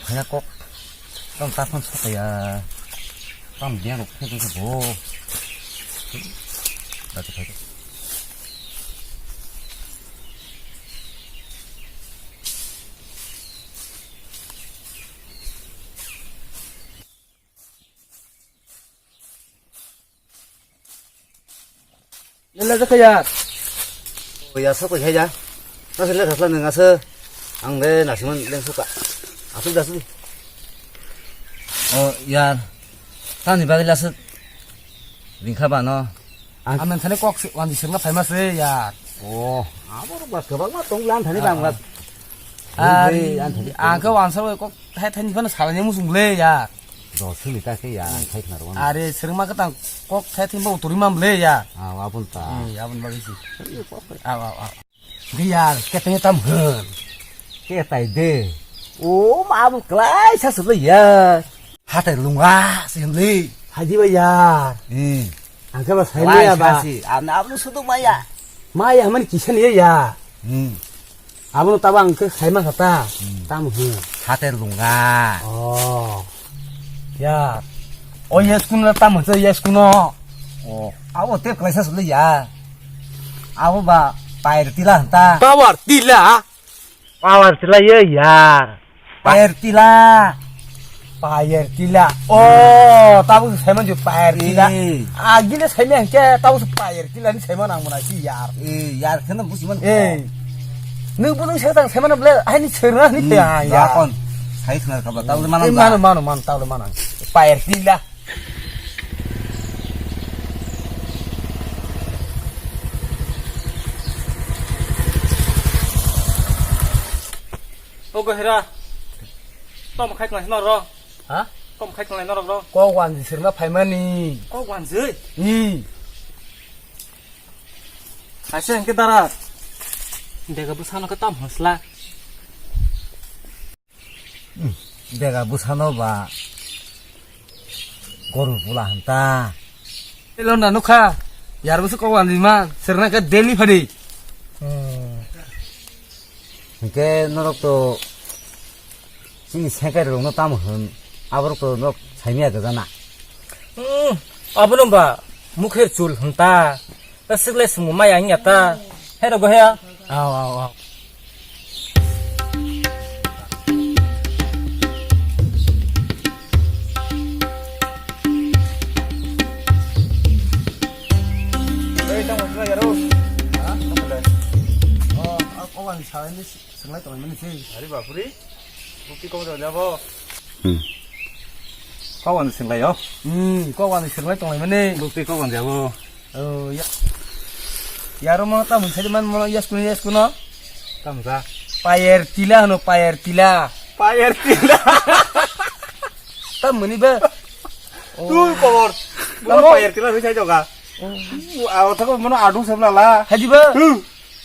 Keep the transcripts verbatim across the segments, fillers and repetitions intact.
Phaiya kok. Tamo takhon sakaya. Tamo dia rok phai phai bo. Dati phai. Lele jakha ya. O ya, sok ya ya. Nasi le thasla nang asa. Ang le nasi man leng suka. Asuk dasuk. O ya. Tani bagwi lasuk. Ringkha ba no. Ang- Amen thani kok si-, wanji sirna phaima se ya. O, abo rok ba kwbangma tong lan thani bang ba. Ari, ang khe wansa bai kok thai thai ni phano salai ni musung le ya. Do sili ta khe ya, ang khai khna rw. Are sirma khe tang kok thai thai bo turi mam le ya. Ah, abun ta. Hmm, abun bagwi si. Aw, aw, aw. Ge ya, khe tang tam hwn. Khe tai de. O, ma abun klai sa sulu ya. Hatai lunga, si hwn le. Haji ba ya. Hmm. Ang khe ba sai maya ba. Ani ablo sudu maya. Maya mani kisa ni ya. Hmm. Abono tabo ang khe sai ma kha ta. Hmm. Tam hwn. Hater lunga. Oh. Ya. O yes kuno tam hwn yes kuno. Oh. Abo te klaisa sulu ya. Abo ba pair tila hwn ta. Power tila. Power tila ye yar. Payer tila. Payer tila. Oh, tabuk se saiman ju payer tila. Eh. Agile saimya hingke tabuk se payer tila ni saiman ang mona si yar. Eh, yar kheno busi man. Eh. Nung bu nung se tang saiman ble, ai ni serna ni te ya. Kon. Sai khna ka ba, tabuk mana. Mano, mano, mano, tabuk mana. Payer tila. O Gahira, tom khai tonglaisi norok ro? Ha? Tom khai tonglaisi norok ro? Kok wanji sirna phaimani. Kok wanji? Hmm. Kaisa hingke dara. Dega bwsano khe tam hosla. Hmm, bega bwsano ba goru pula hanta. Elo na nukha, yar bwswk kok wani ma, serna khe daily phadi. Hmm. Hingke norok to chini sengkai rokno tamo hwn, aborok to norok saimya gajana. Hmm, abono ba mukher chul hwnta. Ta sikle sumu maya hingya ta. Hero go heya. Aw, aw, aw. Ei, tamo sila yaro. Ha? Tamo le. Oh, aku wan salai ni. Swrwnglaitonglaimani se. Ari bapuri. Bukti kok jabo. Hmm. Kok wani swrwnglaio. Hmm, kok wani swrwnglaitonglaimani. Bukti kok wani jabo. Oh, ya. Yaro mo ta mungsa man mo yas kuno yas kuno. Tamsa. Payer tila hano payer tila. Payer tila. Tam mani ba. Tu kobor. Tamo payer tila ri sai joga. Oh. Aw thako mono adu sabla la. Haji ba. Hmm.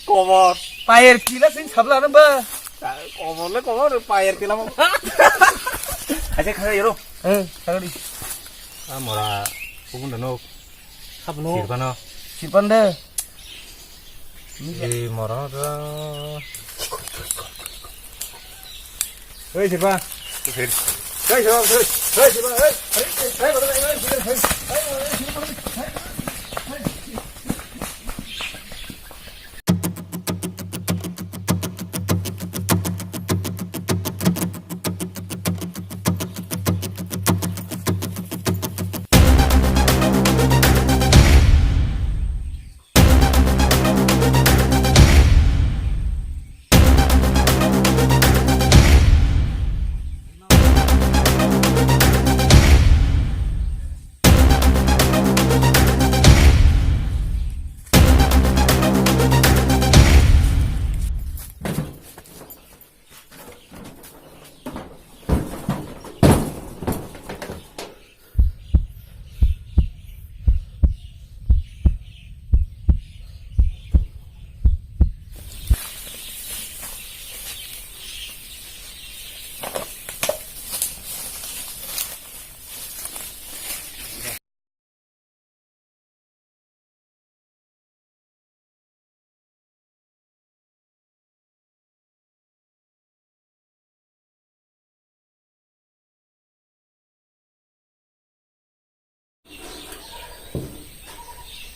Kobor. Payer tila sing sabla na ba. Kobor le kobor, payer tila mo. Aja khara yero. Eh, khara di. Ah, mora, kubun dano. Sabno. Sirpano. Sirpan de. Ei, mora da. Hei, sirpa. Hei, sirpa, hei. Hei, sirpa, hei. Hei, hei, hei, hei, hei, hei, hei, hei, hei, hei.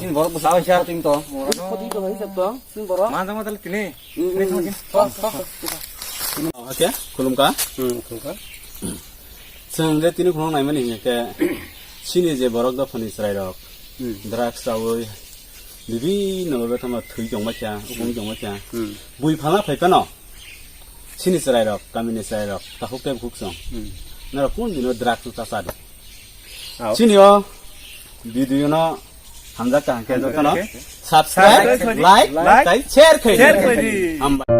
Chini borok bwsa bai sa ting to. Khoti to hai sab to. Chini borok. Ma jama tal tini. Oke, khulumkha. Chwng je tini khulum naimani hingke chini je borok dophani chwrairok drugs chawi bibinno bhabe tamo thwi tongma kya, ukung tongma kya. Bui phalna phai phano chini chwrairok, kamini chwrairok, takhuk tei bukhuk chwng. Norok kun dino drugs no ta chadi. Chini o video no hamjak kaham khe jotono subscribe, like, like, tei share khai di. Hambai.